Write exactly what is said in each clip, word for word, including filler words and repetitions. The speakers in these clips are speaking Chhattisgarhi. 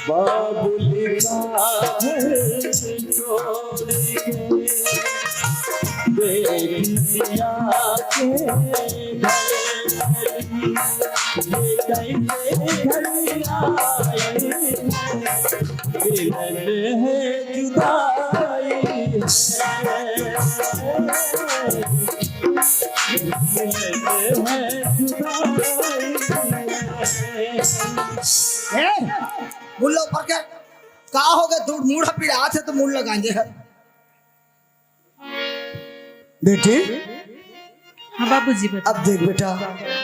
बाबुल का घर छोड़ के बेटिया के घर, ये कैसे घर आए, मिलन है जुदाई है। ए, मुड़ ला ऊपर के। का हो गया? तू मुड़ पिरात हे तो मुड़ ला गांजे हे। बेटी, हाँ बाबूजी, बता। अब देख बेटा,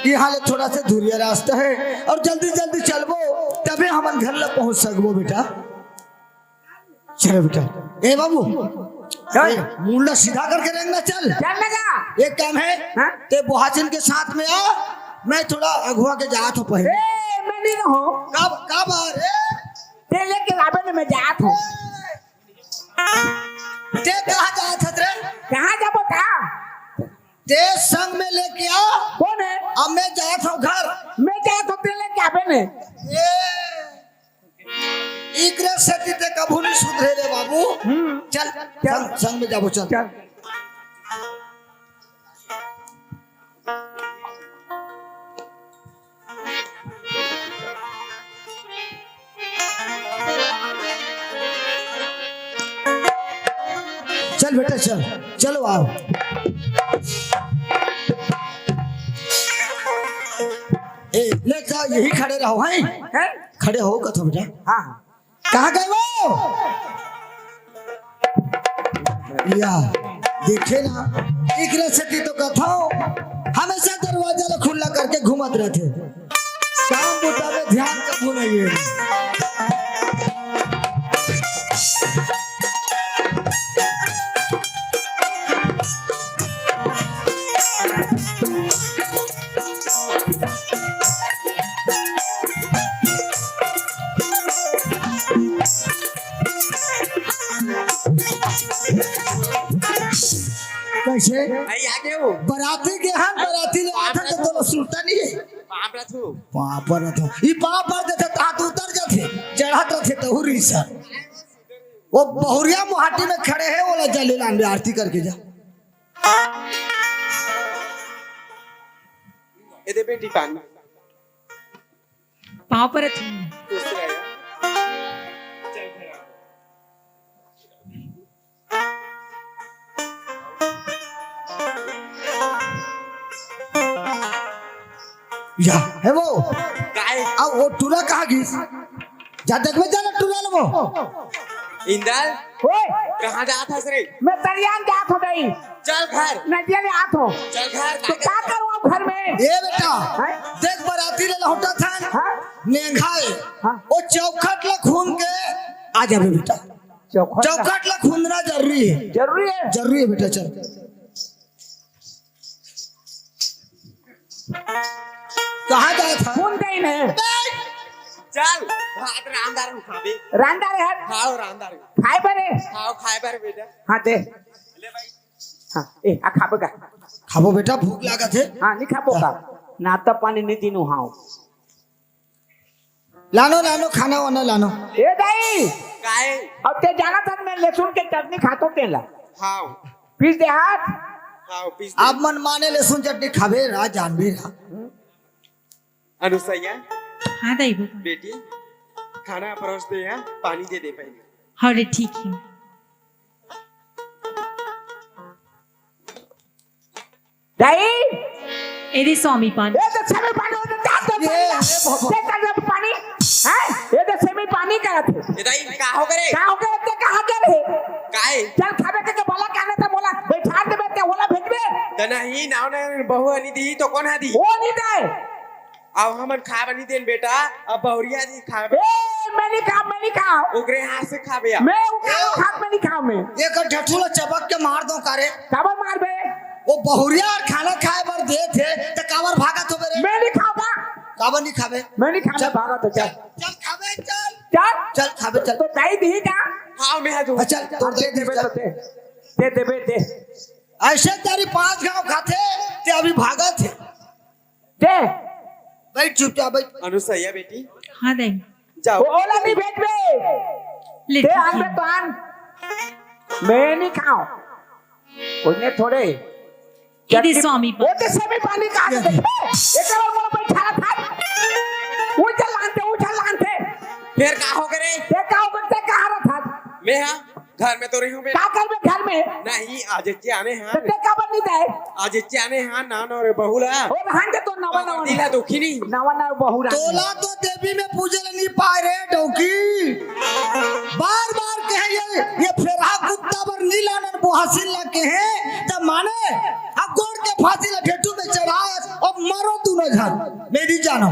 यहाँ ले थोड़ा सा दूरिया रास्ता है और जल्दी जल्दी चलबो तबे हमन घर ला पहुँच सकबो बेटा। चलो बेटा। ए बाबू, ए, मुंडा सीधा करके रेंगना, चल। चल ना जा। एक काम है, हाँ? ते बोहाचिन के साथ में आ, मैं थोड़ा अगुआ के जात हूँ पहले। ए, मैं नहीं रहूँ। कब, कब आ रे? ते लेके आबे ने, मैं जात हूँ। ते कहाँ जात हस रे? कहाँ जाबो ता? ते संग में लेके आ। कौन है? अब मैं जात हूँ घर। मैं जात हूँ, ते लेके आबे ने। ए, इकरे सेती ते कभू नहीं सुधरे रे बाबू। हम्म। चल, चल। संग, संग में जाबो, चल। चल। चल बेटा, चल, चलो आओ। ए, ले जा, यही खड़े रहो, हैं? हैं? खड़े हो, कथो बेटा। हाँ। कहाँ गए वो? या, देखे ना, इकरे सेती तो कथो, हमेशा दरवाजा ला खुला करके घूमत रहथे। काम बूता में ध्यान कभू नहीं है। कैसे? भाई, आगे हो। बराती के हम बराती ले आथन तो तोला सुरता नहीं है। पाँव परत हो। पाँव परत हो। ई पाँव पर देथे, तात उतर जाथे। चढ़त रथे तहु रीसा। वो बहुरिया मुहाटी में खड़े है, ओला जल लान दे, आरती करके जा। ए दे बेटी पानी। पाँव परत हूँ। दूसरे आया। चल घर आ। या, हे वो। काय? अब वो टूरा कहाँ गिस? जा देख में जाना टूरा लो वो। इंदर, ओए। कहाँ जात हस रे? मैं तरियान जात हूँ दाई। चल घर। नदिया ले आत हूँ। चल घर, तो का का करूँ अब घर में? ए बेटा, हैं? देख बराती ले लौटा था। हाँ? नेंघा है। हाँ। वो चौखट ले खून के आ जाबे बेटा। चौखट ला चौखट ला खूंदना जरूरी है। जरूरी है। जरूरी है बेटा, चल। कहाँ जात हस? खून दे इन्हें। चल, भात रांधा रहे खाबे। रांधा रहे हट। खाओ रांधा रहे। खाए बरे। खाओ खाए बरे बेटा। हाँ दे। ले भाई। हाँ, ए, आ खाबो का? खाबो बेटा, भूख लागत है। हाँ, नहीं खाबो का? नाता पानी नहीं दीनू हाँ। लानो, लानो, खाना वाना लानो। ए दाई, काय? अब ते जाना था मैं लहसुन के चटनी खातो तेला। हाँ। पीस दे हाथ। हाँ, पीस दे। आप मन माने लहसुन चटनी खाबे रा, जानबे रा। अनुसैया। हाँ दाई, बता। बेटी, खाना परोस दे या, पानी दे दे पहले। हाँ रे, ठीक है। दाई। ए दे स्वामी पानी। ए दे स्वामी पानी, ओ दे, जा तो ये, पानी। ए बाबा। दे कर दे पानी। हैं? ए दे स्वामी पानी करत हे। ए दाई, का हो करे? का हो करे? ते कहाँ के रहे? काय? चल खाबे के, के बोला, कहने तो बोला, बैठा दे बेटे, बोला भेजबे। त नहीं, नाव नहीं, बहू नहीं दी, तो कौन हा दी? वो नहीं दे। अब हमन खाबे नहीं देन बेटा, अब बहुरिया जी खाबे। ए, मैं नहीं खाऊं, मैं नहीं खाऊं। ओकरे हाथ से खाबे अब। मैं ओकरे हाथ में नहीं खाऊं मैं। ये कर ढठूला चबक के मार दो कारे। काबर मारबे? वो बहुरिया और खाना खाए बर देथे, त काबर भागत होबे रे? मैं नहीं खाऊंगा। काबर नहीं खाबे? मैं नहीं खाना चल, भागत हो, चल। चल, चल खाबे, चल। चल। चल खाबे, चल। तो दाई दी का? हाँ, मैं हाँ दूँ। हाँ, चल, तोर दे दे, देबे चल। तो दे। दे देबे, दे। ऐसे तारी पांच गांव खाथे, ते अभी भागत हे। दे। बैठ चुपचाप, बैठ। अनुसैया बेटी। हाँ दाई। जाओ। ओला नहीं भेजबे। ले, ते ठीक आन है। बे तो आन। मैं नहीं खाऊं। उसने थोड़े ये दे चटनी स्वामी वो पानी। ते स्वामी पानी कहा से देखे? एक बार मोला बैठा था। उछल लानते, उछल लानते। फिर का हो गए रे? ते का हो गए? ते कहा रहा था? मैं हाँ, घर में तो रही हूँ मैं। का कर में घर में? नहीं, आज इच्चे आने हैं। तो ते का बन नहीं जाए? आज इच्चे आने हैं, नान और बहुला। ओ, रहन दे तो नवा, नवा। दिला दुखी नहीं। नवा, नवा बहुला। तोला तो देवी में पूजे ले नहीं पाए रे, डौकी। बार बार कहे ये, ये फेरा कुत्ता बर नी लानन बोहासिन ला कहे, त माने, अब गोड़ के फांसी ला ढेटू में चढ़ास, अब मरो दोनों झन, मैं नहीं जानो।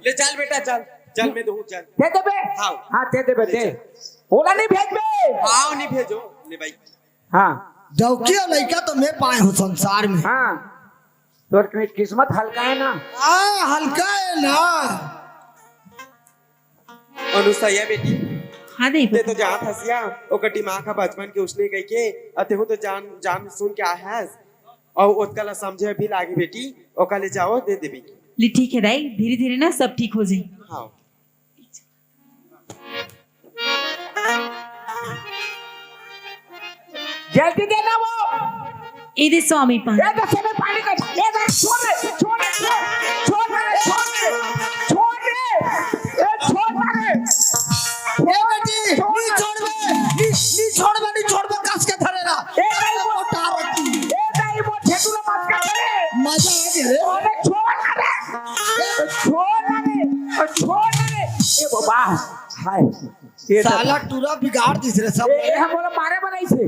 ले चल बेटा, चल, चल, मैं दूँ, चल। दे देबे? हाँ। हाँ, दे देबे, दे। ओला नहीं भेजबे। हाँ, नहीं भेजो, ले भाई। हाँ। डौकी और लइका तो मैं पाए हूँ संसार में। हाँ। तोर कि-, किस्मत हल्का है ना। हाँ, हल्का है ना। अनुसैया बेटी, हाँ, दे ते तो बेटा। जानत हस या, ओकर दिमाग ह बचपन के उसने कहिके, अ तेहू तो जान, जान सुन के आए हस, अउ ओतका ला समझे भी लागी बेटी, ओकर ले जाओ, दे देबे। ले ठीक है दाई, धीरे-धीरे ना सब ठीक हो जाई। हाँ। जल्दी देना वो। ये दे स्वामी पानी। ये दे स्वामी पानी का, ये दे, छोड़ दे, छोड़ दे, छोड़, छोड़ दे, छोड़ दे, छोड़ दे, ए, छोड़ दे। ए बेटी, छोड़ नी दे। छोड़बे, नी, नी छोड़बे, नी छोड़बे, कस के धरे ला। ए दाई वो, मोटा रखी। ए दाई वो, ठेकुरा मत कर रे। मजा आ गया रे। अरे छोड़ ना रे। छोड़ ना रे। छोड़ ना रे। ए बाबा, हाय। ये तो साला टूरा बिगाड़ दिस रे सब। ए, ए, हम मोला मारे बनाई से।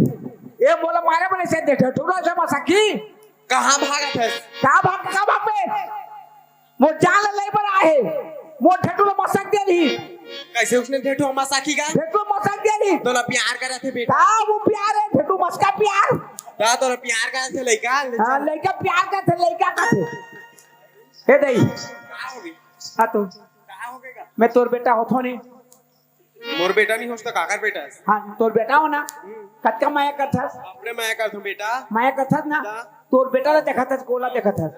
ए, मोला मारे बनाई से, देख, टूरा से मसाकी। कहाँ भागत हस? का भाग, का भाग बे? मोर जान ले बर आए हे। मोर ठेठू ल मसक दे रही। कैसे उसने ठेठू मसाकी का? ठेठू मसक दे रही। तोला प्यार करत हे बेटा। का वो प्यार है? ठेठू मसका प्यार। ता तोला प्यार करत हे लइका, ले हाँ, चल। लइका प्यार करत हे, लइका करत हे। हे दई। का हो गई? हाँ तो। का हो गई का? मैं तोर बेटा होथो नहीं। मोर बेटा नहीं होस त काकर बेटा हस? हाँ, तोर बेटा हो ना? हम्म। कतका माया करथस? अपने माया करथों बेटा। माया करथस ना? जा। तोर बेटा ला देखत हस, कोला देखत हस?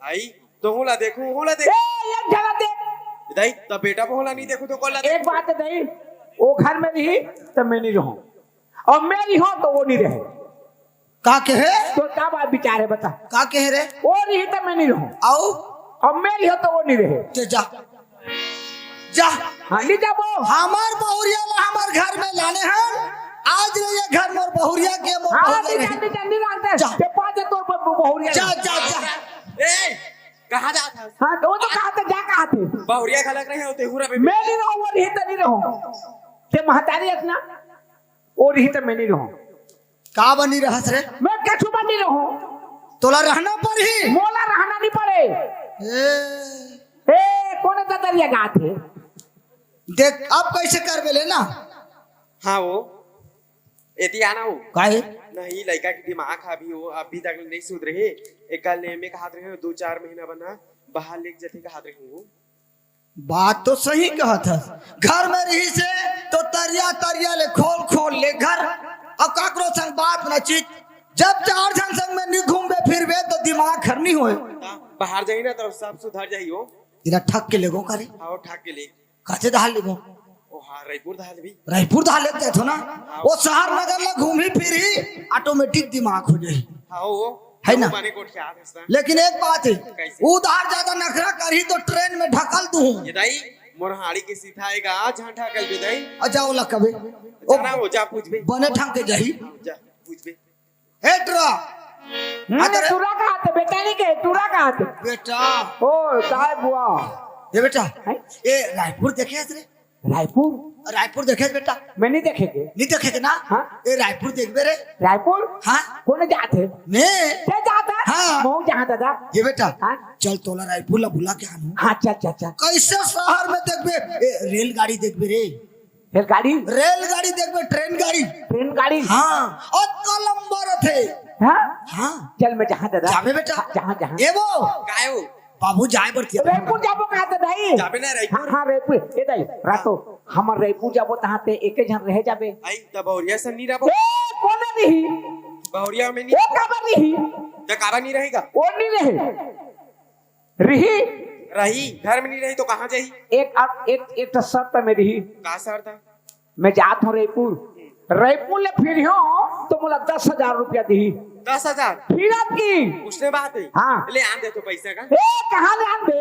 आई, तो हूँ ला देखूँ, हूँ ला देखूँ। ए, एक झलक दे। दाई, तब बेटा बहू ला नहीं देखूँ तो कोला एक देखूँ? बात है दाई, वो घर में रही, तब मैं नहीं रहूँ। और मैं रही हूँ, तो वो नहीं रहे। का कहे? तो का बात विचार है, बता। का कहे रे? वो रही तो मैं नहीं रहूं। आओ। अब मैं रही तो वो नहीं रहे। ते जा। जा। हाँ, नहीं जाबो। हमार बहुरिया ला हमार घर में लाने हैं। आज रहिए घर में बहुरिया के मोर हाँ, बहुरिया नहीं रही। जा, नहीं जा, नहीं जा, जा। जा। ते पाँच है तोर ब-, ब-, बहुरिया जा, ला। जा, जा। ए, कहाँ जात हस? हाँ, तो वो तो कहा थे, जा कहा थे। बहुरिया खलक रहे हो, ते हुरा पे मैं नहीं रहूं, वो रही तो नहीं रहूं। ते महतारी इतना, वो रही तो मैं नहीं रहूं। का बनी रहस रे? मैं कछु बनी रहूं। तोला रहना पड़ही। मोला रहना नहीं पड़े। ए। ए, कोने ददरिया गात हे? देख, अब कैसे करबे ले ना? हाँ वो, एती आना वो। काहे? नहीं, लइका के दिमाग हा अभी वो, अभी तक नहीं सुधरे हे। एक गाल ने में कहत रहे, दो चार महीना बना, बाहर लेके जथे कहत रहे वो। बात तो सही कहत हस। घर में रही से तो तरिया तरिया ले खोल खोल ले घर, अब काकरो संग बात न चीत। जब चार झन संग में नी घूमबे फिरबे तो दिमाग खर नी होए। बाहर जाही ना तो सब सुधर जाही हो। इला ठग के लेगो करे। आओ ठग के ले। कथे धार लेगो? ओ हाँ, रायपुर धार भी। रायपुर धार लेते थे ना। हाँ। वो शहर नगर ला घूमी फिरी, automatic दिमाग हो जाही। हाँ वो। है ना? माने गोठियात हस ना। लेकिन एक बात है, कैसे? उधार ज्यादा नखरा करही तो ट्रेन में ढकल दूं। ये दाई, मोर हाड़ी के सीधा आएगा, आज हाँ ढकल दे दाई। आ जाओ ला कबे। ओ, जाना हो, जा पूछबे। बने ठाम के जाही। जा, पूछबे। ए टुरा। हम्म, आ तो रे। टुरा कहा थे, बेटा नहीं कहे, टुरा कहा थे। बेटा। ओ, काय बुआ। ये बेटा। हैं? ए, रायपुर देखे हस रे? रायपुर? रायपुर देखे बेटा? मैं नहीं देखे के। नहीं देखे के ना? हाँ। ए, रायपुर देखबे रे? रायपुर? हाँ। कोने जात हे? मैं। ते जात हे? हाँ। मऊ जहाँ दादा। ये बेटा, हाँ। चल तोला रायपुर ला बुला के आनू। हाँ, चल, चल, चल। कैसे शहर में देखबे? ए, रेलगाड़ी देखबे रे? रेलगाड़ी? रेलगाड़ी देखबे, ट्रेन गाड़ी। ट्रेन गाड़ी? हाँ। अतका लंबा रथे। हाँ? हाँ। चल, मैं जहाँ दादा। जाबे बेटा। हाँ, जहाँ, जहाँ। ए वो। काय वो? बाबू जाए बर तिया। रायपुर जाबो कहा थे दाई? जाबे ना रायपुर? हाँ, हाँ, रायपुर। ए दाई, रातो, हमर रायपुर जाबो तहाँ ते एके झन रह जाबे। आई, त बहुरिया से नहीं रहबो? ए, कोने नहीं? बहुरिया में नहीं? ओ काबर नहीं? त काबर नहीं रहेगा? ओ नहीं रहे। रही, रही, घर में नहीं रही तो कहाँ जाही? एक, अब एक, एक ठो शर्त में रही। का शर्त हे? मैं जात हूँ रायपुर, रायपुर ले फिर हूँ तो मोला दस हजार रुपया दिही। दस हजार? फिर आपकी उसने बात है। हाँ। ले आन दे तो पैसा का। ए, कहाँ ले आन दे?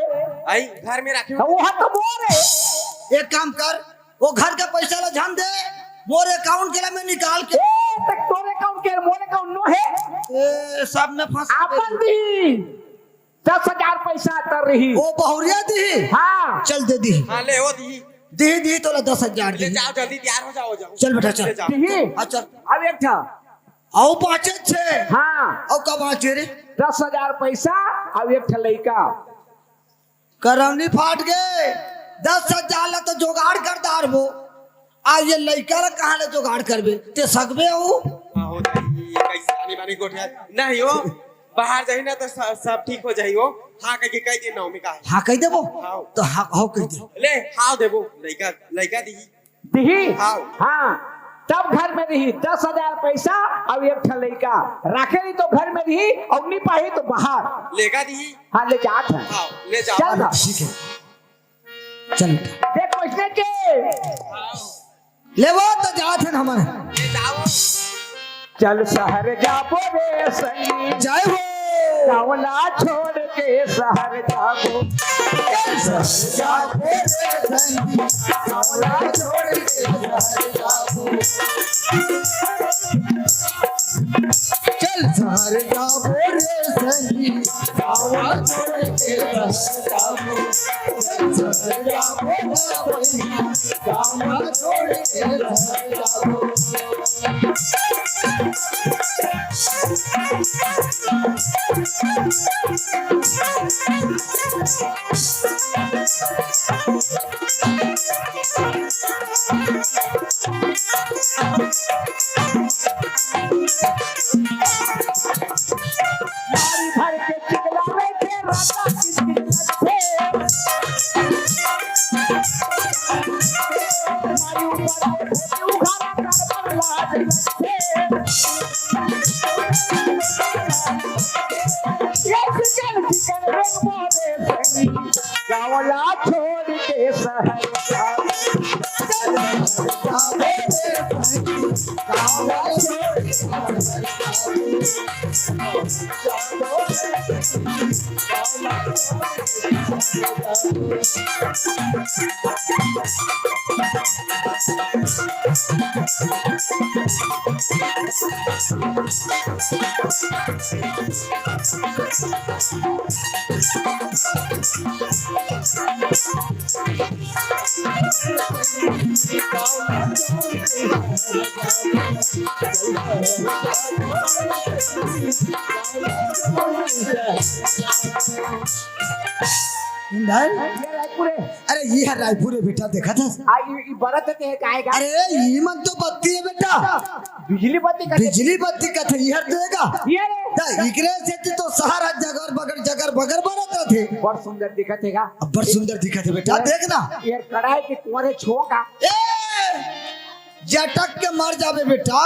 आई, घर में रखे तो हो। वो तो बोल रहे। एक काम कर, वो घर का पैसा ला झन दे, मोर अकाउंट के ला मैं निकाल के ए, तक तोर अकाउंट के, मोर अकाउंट नो है। ए, सब में फंस आपन दी। दस हजार पैसा तर रही। ओ बहुरिया दी। हाँ। चल दे दी। हाँ, ले, वो दी। दी, दी, तोला दस हजार ले दी। जाओ, जल्दी तैयार हो जाओ, जाओ। चल बेटा, चल। ले जाओ। दी। हाँ, चल। अब एक ठा। आओ पाँचे छे। हाँ। आओ कब पाँचे रे? दस हजार पैसा, अब एक ठा लइका। करमनी फाट गे, दस हजार ला तो जुगाड़ कर डारबो। आ ये लइका ला कहाँ ले जुगाड़ करबे? ते सकबे हो? हाँ, हो जाही, कैसे आनी बानी गोठिया? नहीं हो, बाहर जाही ना तो स-, सब ठीक हो जाही हो। हाँ, कह के कह दे नवमी का है। हाँ, कह देबो? हाँ। तो हाँ, हाँ, कह दे। ले, हाँ देबो, लइका, लइका दी। दिही? हाँ। हाँ, तब घर में रही दस हजार पैसा, अब एक ठा लइका राखे रही तो घर में रही, और नहीं पाही तो बाहर। लेगा दी? हाँ, ले जात है। हाँ, ले जाओ। चल ना। ठीक है, चल बेटा। देख, कैसने के? ले वो तो जात है ना हमारे। ले जाओ। चल शहर जाबो रे संगी। जय हो। गाँव ला छोड़ के शहर जाबो। चल शहर जाबो रे संगी। गाँव ला छोड़ के शहर जाबो। चल शहर जाबो रे संगी। गाँव ला छोड़ के शहर जाबो। चल शहर जाबो रे संगी। गाँव ला छोड़ के शहर जाबो। मारी भर के चिल्लावे के राजा किसकिस लगथे। मारी ऊपर आके उघारा कर पर लाज लगथे। ये चिकन चिकन रंग बोले सही, गाँव ला छोड़ के शहर। इंदर? ये रायपुर है। अरे, ये है रायपुर है बेटा, देखा था? आ, ये, ये बरत है, कहे का? अरे, ये मन तो बत्ती है बेटा। बिजली बत्ती का? बिजली बत्ती का थे, ये देगा। ये रे। दा, इकरे से तो शहर जगर बगर, जगर बगर बरत रथे। बड़ सुंदर दिखत है का? अब बड़ सुंदर दिखत है बेटा, ये, देख ना। ये कढ़ाई के कुंवरे छोका। ए! जटक के मर जाबे बेटा।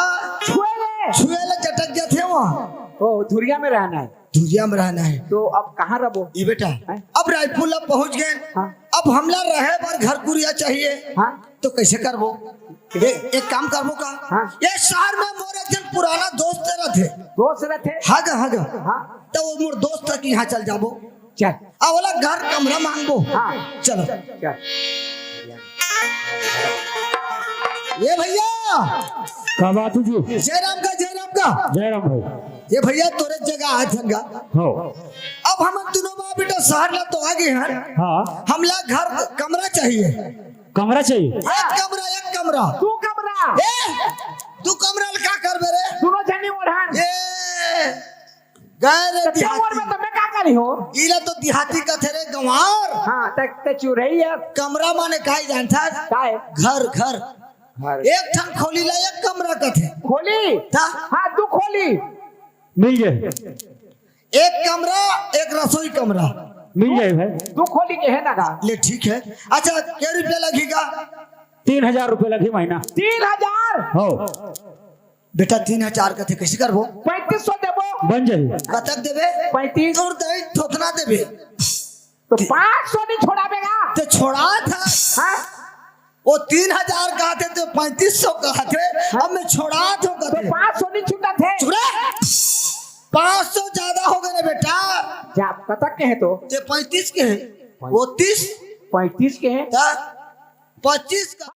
छुए ले। छुए ले जटक जाथे वहाँ। ओ, धुरिया में रहना है। धुरिया में रहना है। तो अब कहाँ रहबो? ये बेटा, हैं? अब रायपुर ला पहुँच गए। हाँ। अब हमला रहे बर घर कुरिया चाहिए। हाँ। तो कैसे करबो? ए, एक काम करबो का? हाँ। ये शहर में मोर एक जन पुराना दोस्त रथे। दोस्त रथे? हाँ गा, हाँ गा। हाँ। तो वो मोर दोस्त के यहाँ चल जाबो। चल। आ, ओला घर कमरा मांगबो। हाँ। चलो। चल। ये भैया। का बात है जी? जयराम का, जयराम का। जयराम भाई। ये भैया तोरे जगह आ जंगा। हो। अब हम दोनों बाप बेटा शहर ला तो आ गए हैं। हाँ। हमला घर कमरा चाहिए। कमरा चाहिए? एक कमरा, एक कमरा। दू कमरा। ए, दू कमरा ला का करबे रे? दोनों जनी ओढ़ान। ए, गए रे तो देहाती। में तो मैं का करी हो? इला तो देहाती कथे रे गंवार। हाँ, ते, ते चुरई है। कमरा माने काई जानता? काय? घर, घर। घर। एक ठन खोली ला एक कमरा कथे। खोली? ता? हाँ, दू खोली। मिल जाए। एक कमरा, एक रसोई कमरा। मिल जाए भाई। दू खोली के है ना का? ले ठीक है। अच्छा, के रुपया लगेगा? तीन हजार रुपया लगी महीना। तीन हजार? हो। बेटा, तीन हजार कथे, कैसे करबो? पैंतीस सौ देबो। बन जाही। कतक देबे? पैंतीस। तोर दही थोथना देबे। तो पाँच सौ नहीं छोड़ाबे गा। तो छोड़ात हे। हाँ? वो तीन हजार कहत हे तो पैंतीस सौ कहत हे। अब मैं छोड़ात हूँ तो कहत हे। पाँच सौ नहीं छूटत हे। चुप रह। पाँच सौ ज्यादा हो गए ना बेटा। जा, कतक के हे तो? ते पैंतीस के हे, वो तीस। पैंतीस के हे। ता पच्चीस का।